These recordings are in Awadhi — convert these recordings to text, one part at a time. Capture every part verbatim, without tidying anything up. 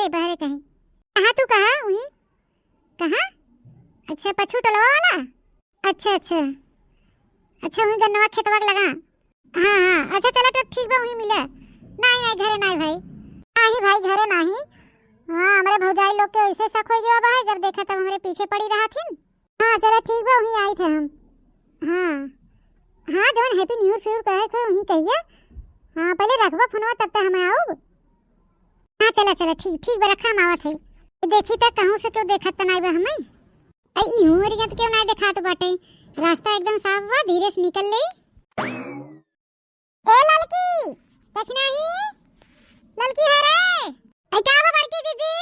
ए, बहरे कहीं। कहाँ तू, कहाँ? उहीं? कहाँ? अच्छा, पछू टोलवा वाला? अच्छा, अच्छा। अच्छा, उहीं गन्नवा खेतवा के लगा? हाँ, हाँ। अच्छा, चला, तब ठीक बा, उहीं मिले। नाहीं, नाहीं, घरे नाहीं भाई। नाहीं भाई, घरे नाहीं। हाँ, हमरे भौजाई लोग के ऐसे शक होइ गया बा, जब देखा तब हमरे पीछे पड़ी रहत हिन। हाँ, चला ठीक बा, वहीं आइत है हम। हाँ। हाँ, जौन Happy New Year फिर कहे थे, वहीं कहिए। हाँ, पहले रखबा फोनवा, तब तक हम आउब। हाँ, चला, चला, ठीक, ठीक बा, रखा, हम आवत है। देखी त कहूँ से केहू देखत त नाई बा हमें। अई, ई हुअरिया त केहू नाई देखात बाटे। रास्ता एकदम साफ बा, धीरे से निकल ले। ए ललकी, दखिनही, ललकी हरे। ए का बा बड़की जीजी?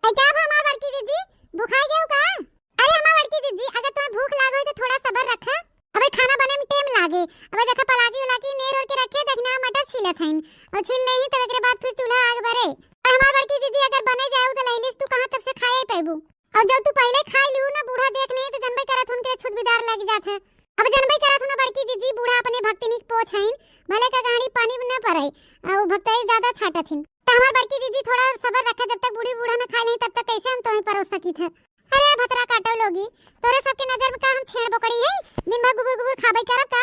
ए का बा हमार बड़की जीजी? भुखाई गयो का? अरे हमार बड़की जीजी, अगर तुम्हें भूख लाग होई तो थोड़ा सबर रखा। अबे खाना बने में टेम लागे। अबे देखा पलाकी उलाकी नेर ओर के रखे, दखिना मटर छीलत हईन। और छील लेही तब एकरे बाद फिर चूल्हा आग बरे। और हमार बड़की जीजी अगर बने जाऊ तो लहिलिस तू कहाँ तब से खाए पैबू। और जब तू पहले खाई लिहू ना, बूढ़ा देख लेही तो जनबे करत हुन के छुत बिदार लग जात है। अब जनबे करत हुन बड़की जीजी, बूढ़ा अपने भक्तिनी के पोछ हईन, भले का गाड़ी पानी न पड़े, और भक्तई ज्यादा छाटत हिन। तो हमार बड़की जीजी थोड़ा सबर रखा, जब तक बूढ़ी बूढ़ा न खा लेही तब तक कैसे हम तोहे परोस सकित है। अरे भतरा काटो लोगी, तोरे सबके नजर में का हम छेड़ बोकड़ी है? दिन भर गुबुर गुबुर खाबे करब का?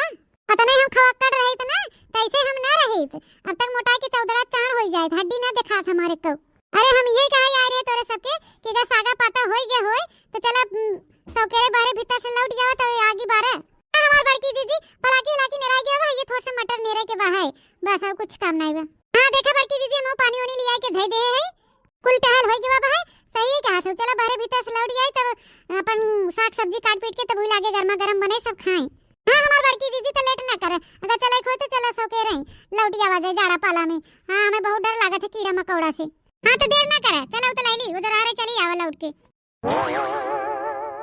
अतने हम खवक्कड़ रहित ना, तैसे हम ना रहित। अब तक मोटाई के चौदरा चार होई जाए, हड्डी ना देखात हमारे को। अरे हम ये कहा आए रहे तोरे सबके कि अगर सागा पाता होई गए होए तो चला, उम, सौकेरे बारे भीतर से लौट जावा तो आगी बारे। आ हमार बड़की जीजी, पलाकी उलाकी नेराई गया बा, ये थोड़ से मटर नेरे के बा है, बस और कुछ काम नहीं बा। हाँ देखा बड़की जीजी, हम पानी उनी लिया के धई दे है, कुल टहल होई गवा बा है। सही कहा थे, चला बाहरे भीतर से लौट जाई तब अपन साग सब्जी काट पीट के तब हुई लागे गर्मा गर्म बने सब खाए। हाँ हमार बड़की जीजी तो लेट ना करे, अगर चले खोए तो चला सौकेरे लौट जावा जाए जाड़ा पाला में। हाँ हमें बहुत डर लागत है कीड़ा मकोड़ा से। हाँ तो देर ना करे, चला उतलाई ली, उधर आ रहे चली आवा लौट के।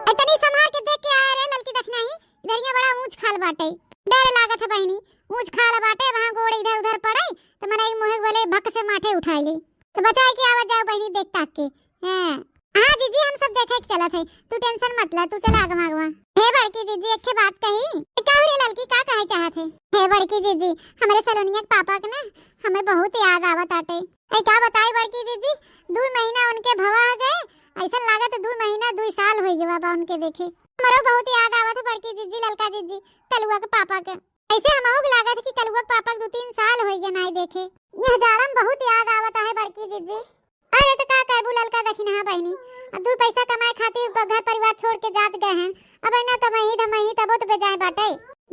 ए, तनी संभार के देख के आए रे ललकी दखिनही, इधरिया बड़ा ऊंच खाल बाटे, डर लागत है बहिनी, ऊंच खाल बाटे, वहाँ गोड़ इधर उधर पड़े तो मनई मुँहे बोले भक से माठे उठाई ले। तो बचाए के आवत जाओ बहिनी देख ताक के। हाँ। हाँ जीजी, हम सब देखे के चलत है, तू tension मत ला, तू चला आगवा आगवा। हे बड़की जीजी, एक ठे बात कही। ए, का हो रे ललकी, का कहे चाहत है? हे बड़की जीजी, हमरे सलोनिया के पापा के ना हमें बहुत याद आवत आटे। ए, का बताई बड़की जीजी, दू महीना उनके भवा गए, ऐसा लागत दू महीना दू साल हो गया बा उनके देखे। हमरो बहुत याद आवत है बड़की जीजी, ललका जीजी, कलुआ के पापा के। ऐसे हमहू के लागत है कि कलुआ के पापा के दू तीन साल हो गए नाई देखे। यह जाड़ा में बहुत याद आवत है बड़की जीजी। अरे तो का करबू ललका दखिनहा बहिनी, अब दू पैसा कमाए खातिर ब-, घर परिवार छोड़ के जात गए हैं, अब ना कमाई धमाई तबो तो बेजाए बाटे।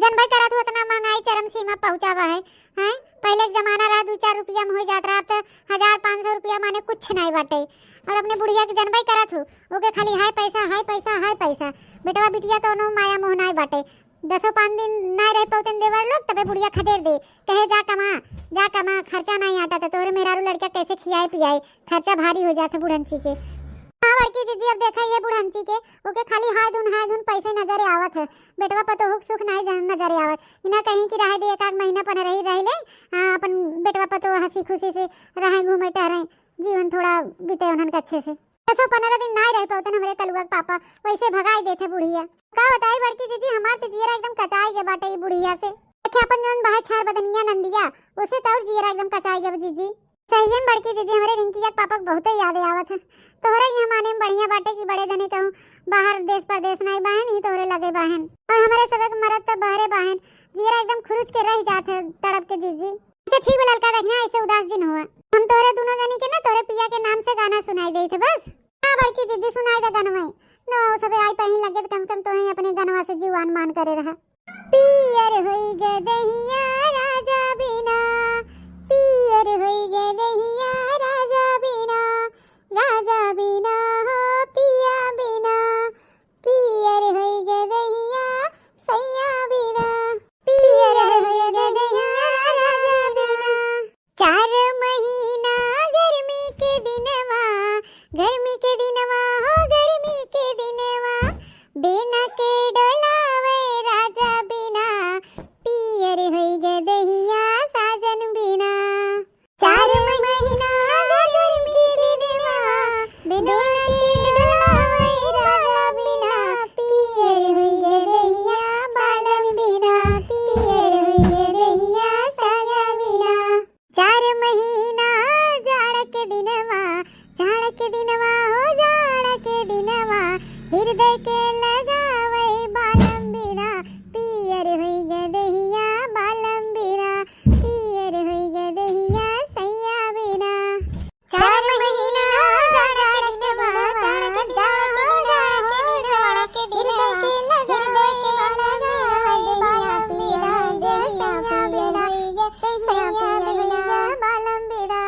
जनबे करत हूँ उतना महंगाई चरम सीमा पहुँचावा है, हैं? पहले के जमाना रहा दू चार रुपया में हो जात रहा, अब तो हजार पाँच सौ रुपया माने कुछ नाई बाटे। और अपने बुढ़िया के जनबे करत हूँ, ओके खाली हाय पैसा, हाय पैसा, हाय पैसा। बेटवा बिटिया कौनो माया मोह नाई बाटे। दसो पाँच दिन नाई रह पौतन देवर लोग, तबे बुढ़िया खदेड़ दे, कहे जा कमा, जा कमा, खर्चा नाई आटा तो तोहरे मेहरारू लड़का कैसे खियाए पियाए, खर्चा भारी हो जात है बुढ़ंची के। हाँ बड़की जीजी, अब देखा ये बुढ़ंची के, ओके खाली हाय धुन हाय धुन पैसे नजरे आवत है, बेटवा पतोह के सुख नाई जन-, नजरे आवत। इना कहीं कि रहे दे एक आध महीना पन रही रह ले, हाँ, अपन बेटवा पतोह हंसी खुशी से रहे, घूमे टहरे, जीवन थोड़ा बीते उन्हन के अच्छे से। दसो पन्द्रह दिन नाई रह पौतन हमरे कलुआ के पापा, वैसे भगाई देथे बुढ़िया। का बताई बड़की जीजी, हमार तो जियरा एकदम कचाई के बाटे ई बुढ़िया से। देखे अपन जौन बाहे छार बदनिया नंदिया, उसे तो और जियरा एकदम कचाई गया जीजी। सही में बड़की जीजी, हमरे रिंकिया के पापा के बहुते याद आवत है। तोहरे यहाँ माने में बढ़िया बाटे कि बड़े जने कहूँ बाहर देश परदेश नाई बाहेन, ही तोहरे लगे बाहेन। और हमरे सबे के मरद तो बहरे बाहेन, जियरा एकदम खुरुच के रह जात है तड़प के जीजी। अच्छा ठीक बा ललका, देखना ऐसे उदास जिन हुआ। हम तोहरे दोनों जनी के ना तोहरे पिया के नाम से गाना सुनाई देत है बस। हाँ बड़की जीजी, सुनाई दे गनवा। नो सबे आई पही लगे तो कम से कम तोहे अपने गनवा से जीवान मान करे रहा। पियर होई गे दहिया राजा बिना, पियर होई गे दहिया राजा बिना, राजा बिना हो पिया बिना, पियर होई गे दहिया सैया बिना, पियर होई गे दहिया राजा बिना। चार महीना गर्मी के दिनवा, गर्मी के दिनवा हो गर्मी के दिनवा, बेना के डोलावे राजा बिना, पियर होई गे दहिया साजन बिना। चार हृदय के लगावै बालम बिना, पियर होई गे देहिया बालम बिना, पियर होई गे देहिया सैया बिना। चार महीना जाड़ा के दिनवा, जाड़ा के दिनवा, जाड़ा के दिनवा, हृदय के लगावै बालम बिना, देहिया पियर होई गे सैया बिना, बालम बिना।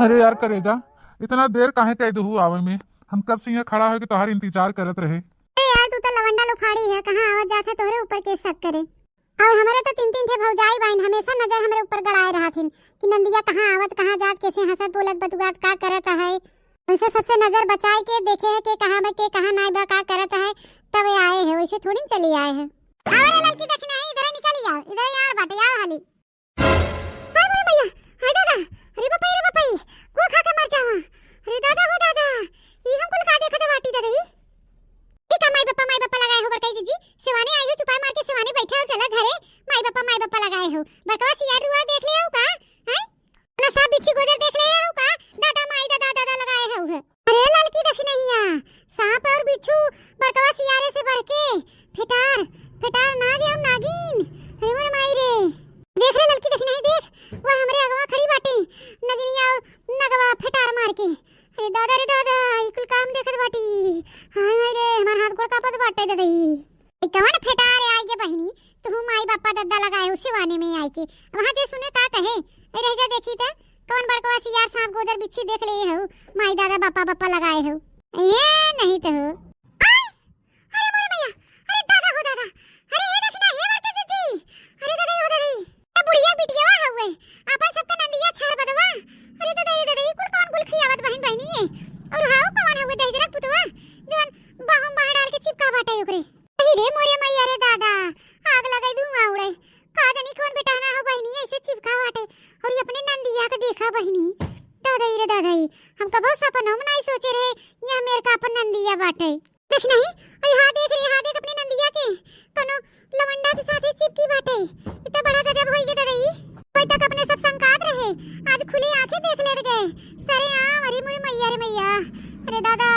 अरे यार करेजा, इतना देर काहे कइ दुहू आवे में? हम कब से यहाँ खड़ा होके तोहार इंतजार करत रहे। अरे यार, तू तो लवंडा लुफाड़ी है, कहाँ आवत जात है, तोहरे ऊपर के शक करे। और हमरे तो तीन तीन ठे भौजाई बाइन, हमेशा नजर हमरे ऊपर गड़ाए रहत हिन कि नंदिया कहाँ आवत, कहाँ जात, कैसे हंसत बोलत बतुआत का करत है। उनसे सबसे नजर बचाए के देखे है के कहाँ बा, के कहाँ नाई बा, का करत है, तब आए है, वैसे थोड़ी न चली आए है। अरे ललकी देखी नहीं, इधर निकल आओ, इधर यार बाटे, आओ हाली। हाय मोरे मैया, हाय दादा, अरे बापा रे बापा, कुल खा के मर जावा। अरे दादा हो दादा, ई हम कुल का देखत बाटी दादा ई? ई का माई बापा, माई बापा लगाए हो बड़काई जीजी? सिवाने आई हो, चुपाई मार के सिवाने बैठे हो, चला घरे। माई बापा, माई बापा लगाए हो। बड़कवा सियार दुआर देख ले हो का? हैं? ना सांप बिच्छी गोजर देख ले हो का? दादा माई दादा दादा लगाए हो है। अरे ललकी देखी नहीं आ, सांप और बिच्छू बड़कवा सियारे से बढ़ के, फेटार, फेटार नाग और नागिन। अरे मोरे माई रे, देख रे ललकी देखी नहीं, देख, वह हमरे अगवा खड़ी बाटे, नगिनिया और नगवा फेटार मार के। अरे दादा रे दादा, ई कुल काम देखत बाटी। हाय हाय रे, हमार हाथ गोड़ कांपत बाटे दादा ई। ए, कवन फेटार आइ गे बहिनी, तुहू माई बापा दद्दा लगाए हो सिवाने में आइके। वहाँ जे सुने का कहे, ए, रह जा देखी त, कवन बड़कवा सियार सांप गोजर बिच्छी देख ले हो, माई दादा बापा बापा लगाए हो। ये नहीं तो हो। आय, अरे मोरे मैया, अरे दादा हो दादा, अरे ये देखी ना, ये बड़का जीजी, अरे दादा, ये हो दादा, ये बुढ़िया बिटियावा हउए, आपन सबका नंदिया छार बदवा। अरे दादा, ये दादा, ये कुल कवन कुल खियावत बहिन बहिनी ये? और हाउ कवन हउए दहिजरा पुतवा, जवन बाहों बाह डाल के चिपका बाटे ओकरे। अरे रे मोरे मैया रे दादा, आग लगाई धुआं उड़े। का जानी कौन बेटहना हो बहिनी ऐसे चिपका बाटे। और ये अपने नंदिया के देखा बहिनी। दादाई रे दादाई, हम कबो सपनों में नहीं सोचे रहे, ये मेर का अपन नंदिया बाटे। देख नहीं, अई हा देख रे, हा देख अपने नंदिया के, कोनो लवंडा के साथे चिपकी बाटे। इतना बड़ा गजब होई गे दादाई। कोई तक अपने सब संकात रहे, आज खुली आंखें देख ले गए। सरे आम, अरे मोरे मैया रे मैया, अरे दादा।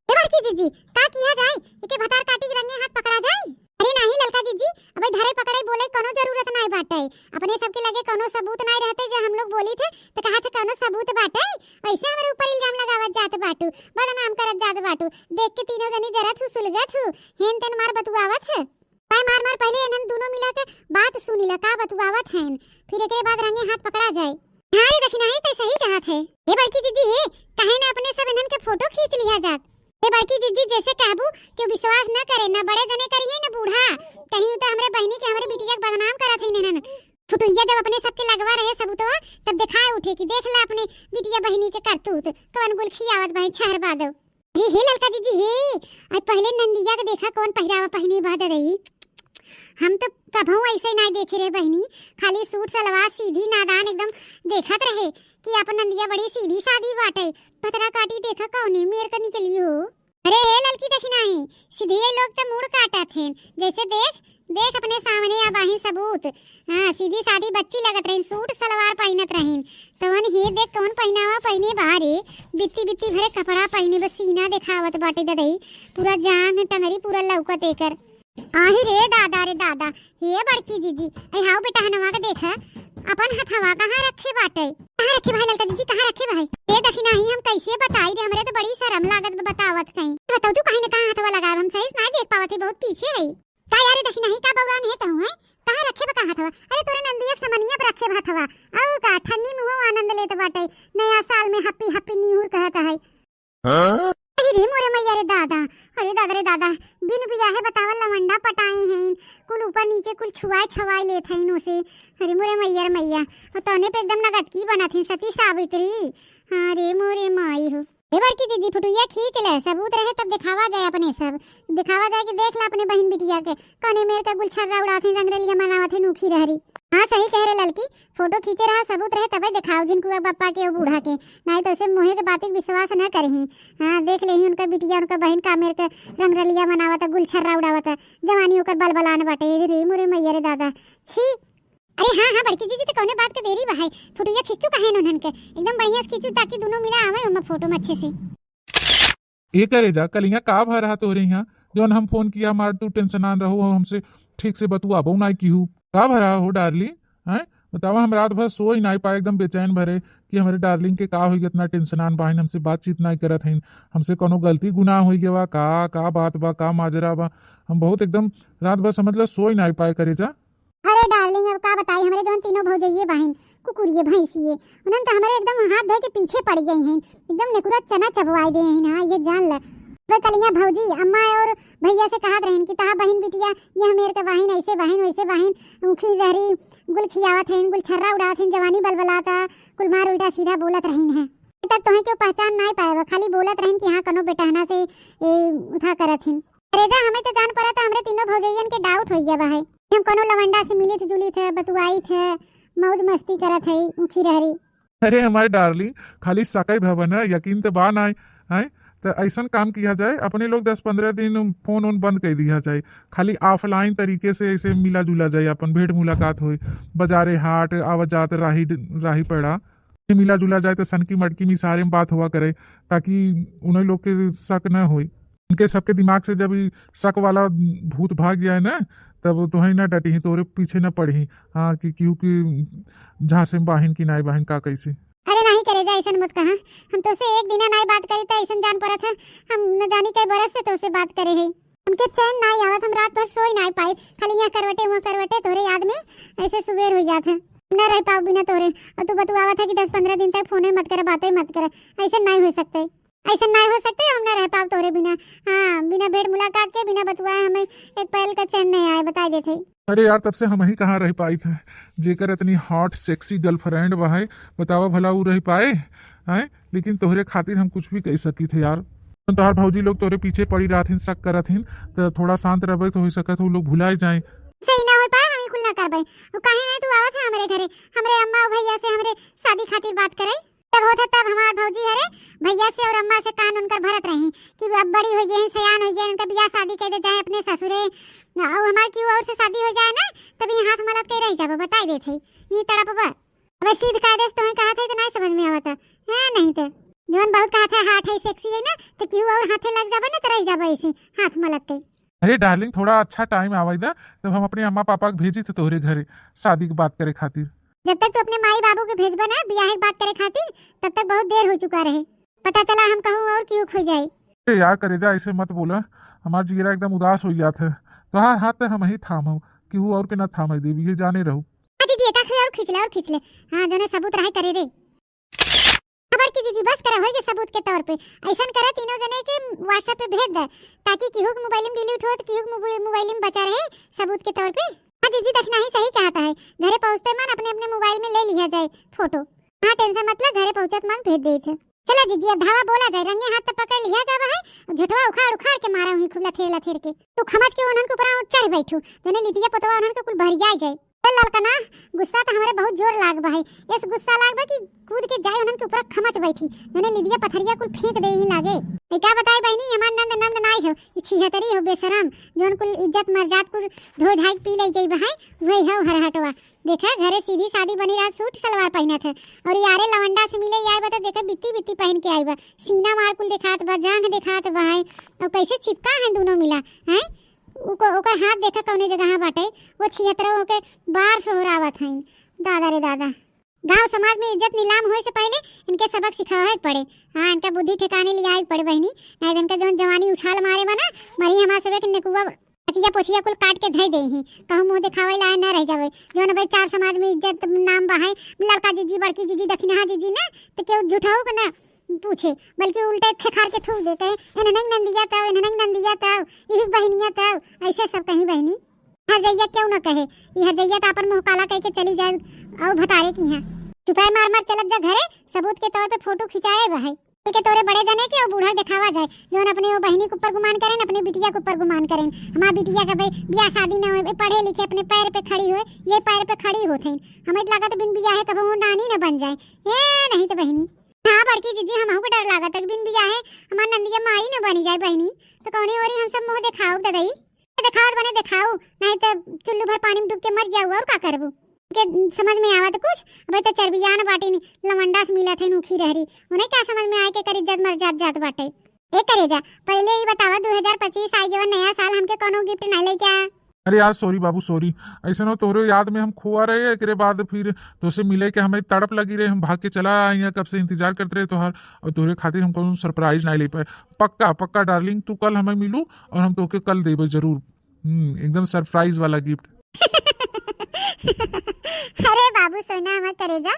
ए बड़की जीजी, का किया जाए? एके भतार काटी के रंगे हाथ पकड़ा जाए? अरे नाही ललका जीजी, अबे धरे पकड़े बोले कोनो जरूरत नाय बाटे। अपने सबके लगे कोनो सबूत नाय रहते जे हम लोग बोली थे, तो कहा थे कोनो सबूत बाटे? ऐसे हमरे ऊपर इल्जाम लगावत जात बाटू, बदनाम करत जात बाटू। देख के तीनों जनी जरत हूँ, सुलगत हूँ, हेन तेन मार बतुआवत है। काय मार मार पहले इन्हन दोनों मिला के बात सुनी ला, का बतुआवत हैं, फिर एकरे बाद रंगे हाथ पकड़ा जाए। हाँ रे दखिना, है तै सही कहत है। हे बड़की जीजी हे, काहे ना अपने सब इन्हन के फोटो खींच लिया जात। हे बड़की जीजी जैसे कहबू कि विश्वास न करे, ना बड़े जने करिए ना बूढ़ा। कहीं तो हमरे बहिनी के हमरे बिटिया के बदनाम करत है इन्हन। फुटुइया जब अपने सबके लगवा रहे सबूतवा, तब दिखाए उठे कि देख ला अपने बिटिया बहिनी के करतूत, कौन गुल खियावत बाहे छहर बादव। अरे हे ललका जीजी हे, आज पहले नंदिया के देखा कौन पहिरावा पहिने बा ददई। हम तो कभू ऐसे ना देखे रहे बहिनी, खाली सूट सलवार सीधी नादान एकदम देखत रहे कि अपन नंदिया बड़ी सीधी सादी बाटे। पतरा काटी देखा कौने मेर का निकली हो। अरे हे ललकी देखी नाही, सीधे लोग तो मूड़ काटत हैं। जैसे देख, देख अपने सामने अब आहिन सबूत। हाँ, सीधी सादी बच्ची लगत रहीन, सूट सलवार पहिनत रहीन। तवन हे देख कौन पहिनावा पहिने बा रे, बित्ती बित्ती भरे कपड़ा पहिने बा, सीना देखावत बाटे ददई, पूरा जांग टंगरी पूरा लौकत एकर। आही रे दादा रे दादा, हे बड़की जीजी, ए हाउ बेटहनवा के देखा, अपन हथवा कहाँ रखे बाटे? कहाँ रखे भाई ललका जीजी, कहाँ रखे भाई? ए दखिना ही हम कैसे बताई रे, हमरे तो बड़ी शरम लागत बा बतावत कहीं। बताओ तू कहीं ने कहाँ हथवा लगाए, हम सही से नहीं देख पावत ही, बहुत पीछे है। का यार दखिना ही का बौरान है तहु है? कहाँ रखे बा कहाँ हथवा? अरे तोरे नंदिया के समनिया पर रखे बा हथवा। और का ठन्नी मुँह आनंद लेत बाटे, नया साल में happy happy new year कहत है। हाँ? अरे रे मोरे मैया रे दादा, अरे दादा रे दादा, बिन बियाहे बतावल लवंडा पटाए हैं, कुल ऊपर नीचे कुल छुआए छवाए लेत हैं इनों से। अरे मोरे मैया रे मैया, और तौने पे एकदम नगदकी बनत हैं सती सावित्री। हाँ रे मोरे माई हो। ए बड़की जीजी फुटुइया खींच ले, सबूत रहे तब दिखावा जाए अपने सब, दिखावा जाए कि देख ला अपने बहिन बिटिया के, कौने मेर का गुलछर्रा उड़ावत हैं, रंगरेलिया मनावत हैं नूखी रहरी। हाँ सही कह रहे ललकी, फोटो खींचे रहा, सबूत रहे तबे देखाओ जिनकुआ बप्पा के, ओ बूढ़ा के, नाहीं तो उसे मुँहे के बात के विश्वास न करही। हाँ, देख लेही उनका बिटिया, उनका बहिन का मेर के रंगरलिया मनावत, गुलछर्रा उड़ावत, जवानी ओकर बलबलान बाटे। रे मोरे मैया रे दादा, छी। अरे हाँ, हाँ, बड़की जीजी तो कौने बात के देरी बा है, फोटोया खींचतू काहे न उन्हन के, एकदम बढ़िया से खींचू ताकि दोनों मिला आवे ओमा फोटो में अच्छे से। ये करे जा, कलिया का भा रहा तोरे यहाँ, जौन हम फोन किया, हमार तू टेंशनान रहो, हमसे ठीक से बतुआबो नाई किहू। का भा रहा हो डार्लिंग, हैं? बतावा, हम रात भर सोई नाई पाए, एकदम बेचैन भरे कि हमरे डार्लिंग के का होई, इतना टेंशनान बाहिन, हमसे बातचीत नाई करत हईन, हमसे कोनो गलती गुनाह होई गवा का, का बात बा, का माजरा बा। हम बहुत एकदम रात भर समझ ला सोई नाई पाए करे जा। अरे डार्लिंग, अब का बताई, हमरे जौन तीनों भौजइये बाहिन, कुकुरिये भैंसिये, उन्हन त हमरे एकदम हाथ धोए के पीछे पड़ गई हैं, एकदम नेकुरा चना चबवाए दे हैं। हाँ, ये जान ल। वे कलिया भौजी अम्मा और भैया से कहत रहन कि तहा बहिन बिटिया ये हमेर के बाहिन, ऐसे बाहिन, वैसे बाहिन, ऊखी जहरी गुल खियावत हैं, गुल छर्रा उड़ावत हैं, जवानी बलबलाता, कुल मार उल्टा सीधा बोलत रहीन हैं। अभी तक तोहे केहू पहचान नाई पाए बा, खाली बोलत रहीन कि हाँ, कनो बेटहना से ए, उठा करत हिन। अरे जा, हमें तो जान पड़ा था, हमरे तीनों भौजइयन के डाउट हो गया बा है। हम कनो लवंडा से मिलित जुलित है, बतुआइत है, मौज मस्ती करत है, ऊखी रहरी। अरे हमारे डार्लिंग, खाली सकई भवन है, यकीन तो बा नाई, हैं? तो ऐसन काम किया जाए, अपने लोग दस पन्द्रह दिन फोन वोन बंद कर दिया जाए, खाली ऑफलाइन तरीके से ऐसे मिला जुला जाए, अपन भेंट मुलाकात होए, बाजारे हाट, आवत जात, राही, राही पड़ा, मिला जुला जाए तो सनकी मटकी में इशारे में बात हुआ करे, ताकि उन्हें लोग के शक न होए। उनके सबके दिमाग से जब ई शक वाला भूत भाग जाए ना, तब तोहे ना डटी, तोरे पीछे ना पड़ी। हाँ, कि क्योंकि झांसे में बाहिन की नाई बाहिन का कैसे। अरे नहीं करे जा, ऐसन मत कहा। हम तोसे एक दिना नाई बात करी त ऐसन जान पड़त है, हम न जानी कई बरस से तोसे बात करे है। हमके चैन नाई आवत, हम रात भर सोई नाई पाई, खाली यहाँ करवटे वहाँ करवटे तोरे याद में ऐसे सुबेर हो जात है। न रह पाओ बिना तोरे। और तू बतुआवत है कि दस पन्द्रह दिन तक फोने मत करे, बातें मत करे, ऐसे नाई हो सकते। ऐसे नाई हो सकते, हम ना रह पाओ तोरे बिना। हाँ, बिना भेंट मुलाकात के, बिना बतुआए हमें एक पल का चैन नहीं आए, बताई देते। अरे यार, तब से हम ही कहाँ रह पाई थे, जेकर इतनी हॉट सेक्सी गर्लफ्रेंड बा है, बतावा भला ऊ रह पाए, हैं? लेकिन तोहरे खातिर हम कुछ भी कह सकी थे यार। तोहार भौजी लोग तोरे पीछे पड़ी रहत हिन, शक करत हिन, तो थोड़ा शांत रहबे तो हो सकत है उ लोग भुलाए जाए। सही ना हो पाए, हम ही कुल ना करबे। वो काहे नहीं तू आवत है हमरे घरे, हमरे अम्मा और भैया से हमरे शादी खातिर बात करे। जब होत है तब हमार भौजी हरे भैया से और अम्मा से कान उनकर भरत रही कि अब बड़ी हो गई हैं, सयान हो गई हैं, उनका बियाह शादी कर दे जाए अपने ससुरे। और हमार क्यों और से शादी हो जाए ना, तभी हाथ मलत के रह जाबो, बताई देत है। ये तड़प बा। अब सीध कायदे से तोहे कहा था तो नहीं समझ में आवता है, नहीं तो जवन बहुत कहा था हाट है, सेक्सी है ना, तो क्यों और हाथे लग जाबे ना, तो रह जाबे ऐसे हाथ मलत के। अरे डार्लिंग, थोड़ा अच्छा टाइम आवे दा, तब हम अपने अम्मा पापा के भेजी थे तोहरे घरे शादी की बात करे खातिर। जब तक तू अपने माई बाबू के भेजबा ना बियाह की बात करे खातिर, तब तक बहुत देर हो चुका रहे। पता चला हम कहूँ और क्यों खो जाए। ए यार करेजा, ऐसे मत बोला, हमार जिगरा एकदम उदास हो जात है। तोहार हाथ तो हम ही थाम हो, केहू और के ना थामे देबी, ये जाने रहो। हाँ जीजी, एक आखिरी और खींच ले, और खींच ले। हाँ, जौने सबूत रहे करे रे। खबर की जीजी, बस करा, होई के सबूत के तौर पे। ऐसन करा, तीनों जने के WhatsApp पे भेज दे, ताकि केहू के मोबाइल में डिलीट हो तो केहू के मोबाइल, मोबाइल में बचा रहे सबूत के तौर पे। हाँ जीजी, देखना ही सही कहता है, घरे पहुँचते मन अपने अपने मोबाइल में ले लिया जाए फोटो। हाँ, टेंशन मत ला, घरे पहुँचत मन भेज देत है। चला जीजी, अब धावा बोला जाए, रंगे हाथ तो पकड़ लिया गवा है, झोटवा उखाड़ उखाड़ के मारा हुई खूब लथेर लथेर के। तू खमच के उन्हन के ऊपर चढ़ बैठू, जौने लिदिया पोतवा उन्हन के कुल भरिया जाए। ए ललकना, गुस्सा तो हमरे बहुत जोर लाग बा है, ऐस गुस्सा लाग बा कि कूद के जाए उन्हन के ऊपर खमच बैठी, जौने लिदिया पथरिया कुल फेंक दे ही लागे। ए का बताई बहिनी, हमार नंद नंद नाई हो, ई छिहतरी हो बेशरम, जौन कुल इज्जत मर्जाद कुल धोए धाई के पी ले गई बा है, वही हो हरहटवा। देखा, घरे सीधी सादी बनी रहत, सूट सलवार पहिनत है, और यारे लवंडा से मिले आए बा, तो देखा, बित्ती बित्ती पहिन के आई बा, सीना मार कुल देखात बा, जांघ देखात बा है, और कैसे चिपका है दोनों मिला, हैं? ओको-, ओकर हाथ देखा कौने जगह बाटे, वो छिहत्तरों के बार सोहरावत हैं। दादा रे दादा, गांव समाज में इज्जत नीलाम होए से पहले इनके सबक सिखावे के पड़े। हाँ, इनका बुद्धि ठिकाने लियाए के पड़े बहिनी, नहीं तो इनका जौन जवानी उछाल मारे बा ना, मरी हमार सबे के नेकुआ तकिया पोछिया कुल काट के धइ देइहीं, कहूँ मुँह देखावे लायक ना रह जावे। जौन भाई चार समाज में इज्जत नाम बा है, लड़का जीजी, बड़की जीजी, दखिनहा जीजी ना, तो केहू झूठहू के ना पूछे, बल्कि उल्टे खेखार के थूक दे, कहे, "एनहन के नंदिया ताऊ, एनहन के नंदिया ताऊ, इही के बहिनिया ताऊ," ऐसे सब कहीं बहिनी। हरजइया क्यों ना कहे, ई हरजइया तो अपन मुँह काला कह के चली जाए और भतारे की यहाँ। चुपाए मार मार चलत जा घरे, सबूत के तौर पे फोटो खिंचाए बा है। के तोरे बड़े जने के और बूढ़ा देखावा जाए, जौन अपने वो बहिनी के ऊपर गुमान करें, अपने बिटिया के ऊपर गुमान करें। हमार बिटिया के भाई बियाह शादी ना होए, पढ़े लिखे अपने पैर पे खड़ी होए, ये पैर पे खड़ी होत हैं। हमें तो लागत बिन बियाहे कबो वो नानी ना बन जाए। ए, नहीं तो बहिनी। हाँ बड़की जीजी, हमहू के डर लागत है कि बिन बियाहे हमार नंदिया माई ना बनी जाए बहिनी, तो कौने ओरी हम सब मुँह देखाओ ददई। देखावत बने देखाओ, नहीं तो चुल्लू भर पानी में डूब के मर जाओ, और का करबू? के समझ में आवत कुछ? अबे तो चरबियान बाटी नी, लवंडा से मिलत है नूखी रहरी, उन्हें क्या समझ में आए के करी जद मर जात जात बाटे। ए करेजा, पहिले ई बतावा, दू हजार पच्चीस आइ गवा, नया साल, हमके कौनो gift नाहीं लेके आया? अरे यार, sorry बाबू, sorry। ऐसे न, तोहरे याद में हम खोआ रहे, एकरे बाद फिर तोसे मिले के हमें तड़प लगी रहे, हम भाग के चला आए हैं, कब से इंतजार करते रहे तोहार, और तोहरे खातिर हम कौनो surprise नाहीं ले पाए। पक्का, पक्का darling, तू कल हमें मिलू और हम तोहके कल देबे जरूर। हम्म, एकदम surprise वाला gift। अरे बाबू सोना, हमार करेजा,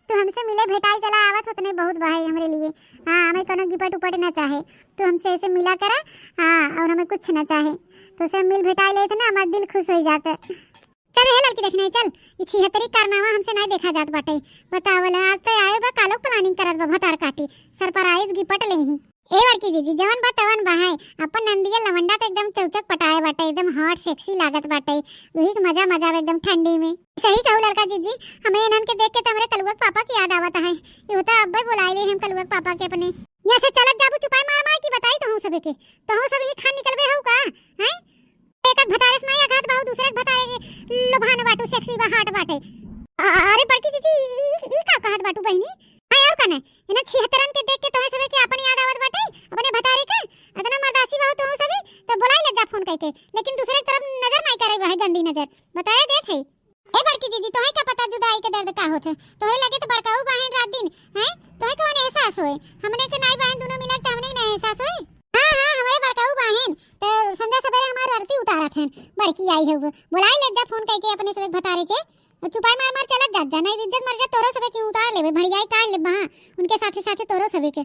तू हमसे मिले भेटाई चला आवत होत नहीं, बहुत बहाई हमरे लिए। हाँ, हमें कोनो gift उपट ना चाहे, तू हमसे ऐसे मिला करा। हाँ, और हमें कुछ ना चाहे, तोसे मिल भेटाई लेत ना, हमार दिल खुश हो जाता। चल हे लड़की, देखना है, चल, ई छिहत्तरी कारनामा हमसे नहीं देखा जात बाटे। बतावल, आज तो आए बा, कालो planning करत बा, भतार काटी, surprise gift ले ही। ए बड़की जीजी, जवन बा तवन बा है, अपन नंदिया लवंडा तो एकदम चौचक पटाए बाटे, एकदम hot sexy लागत बाटे। वही के मजा मजा बा एकदम ठंडी में। सही कहू लड़का जीजी, हमें इन्हन के देख के तो हमरे कलुआ के पापा की याद आवत है। ये होता अब्बे बुलाए ले हम कलुआ के पापा के अपने। यहाँ से चलत जाबू चुपाई मार मार की बताई तो हूँ सबे के, तो हूँ सब ये खान निकलबे हो का? हैं? एक एक भतारे से नहीं अघात बाहू, दूसरे के भतारे के लोभान बाटू, sexy बा, hot बाटे। अ-, अरे बड़की जीजी, ई, ई का कहत बाटू बहिनी? हाँ, और का नहीं? इन्हें छिहत्तरन के देख के तोहे सभी के अपन याद आवत बाटे, अपने भतारे के। इतना मर्दासी बाहू तोहू सभी, तो बुलाई ले जा फोन करके, लेकिन दूसरे की तरफ नजर नहीं करे भाई, गंदी नजर। बताए देत है। ए बड़की जीजी, तोहे का पता जुदाई के दर्द का होत है? तोहरे लगे तो बड़काऊ बाहेन रात दिन, हैं? तोहे कौन एहसास होए? हमने के नाई बाहेन दोनों मिला के, हमने के नाई एहसास होए? हाँ, हाँ, हमारे बड़काऊ बाहेन, तो संध्या सवेरे हमार आरती उतारत हैं, बड़की आई है वो। बुलाई ले जा फोन करके अपने सब भतारे के, और चुपाई मार मार चलत जात जा, नहीं इज्जत मर जा, तोरो सबे के उतार लेबे, भड़ियाई काट लेबे, हाँ, उनके साथे साथे तोरो सबे के।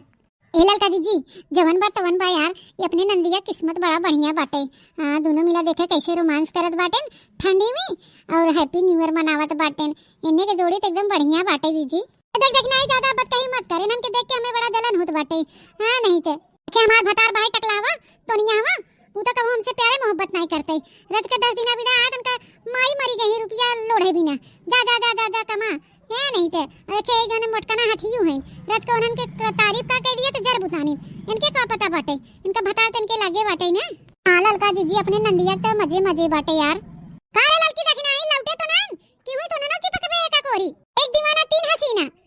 ए ललका जीजी, जवन बा तवन बा यार, ये अपने नंदिया किस्मत बड़ा बढ़िया बाटे। हाँ, दोनों मिला देखे कैसे romance करत बाटेन ठंडी में और Happy New Year मनावत बाटेन। इन्हें के जोड़ी तो एकदम बढ़िया बाटे जीजी। देख, देख, नहीं ज्यादा बतकही मत कर, इन्हन के देख के हमें बड़ा जलन होत बाटे। हाँ, नहीं ते। देखे हमार भतार भाई टकलावा, टोनियावा, उ तो कबो हमसे प्यारे मोहब्बत नहीं करते। रज के दस दिन बिना आए, उनका माई मरी गई, रुपया लोढ़े बिना। जा, जा, जा, जा, जा, कमा। है नहीं ते। अरे खे, जौन मोटकना हथियू हैं, रज के उन्हन के क-, तारीफ का कह दिया तो जर बुतानी। इनके का पता बाटे, इनका भतार तो इनके लागे बाटे ना। हाँ, ललका जीजी, अपने नंदिया तो मजे, मजे बाटे यार। का रे ललकी, दखिनाही लौटे तो ना? कि हुई तो ननो चिपकबे एका कोरी। एक दीवाना तीन हसीना।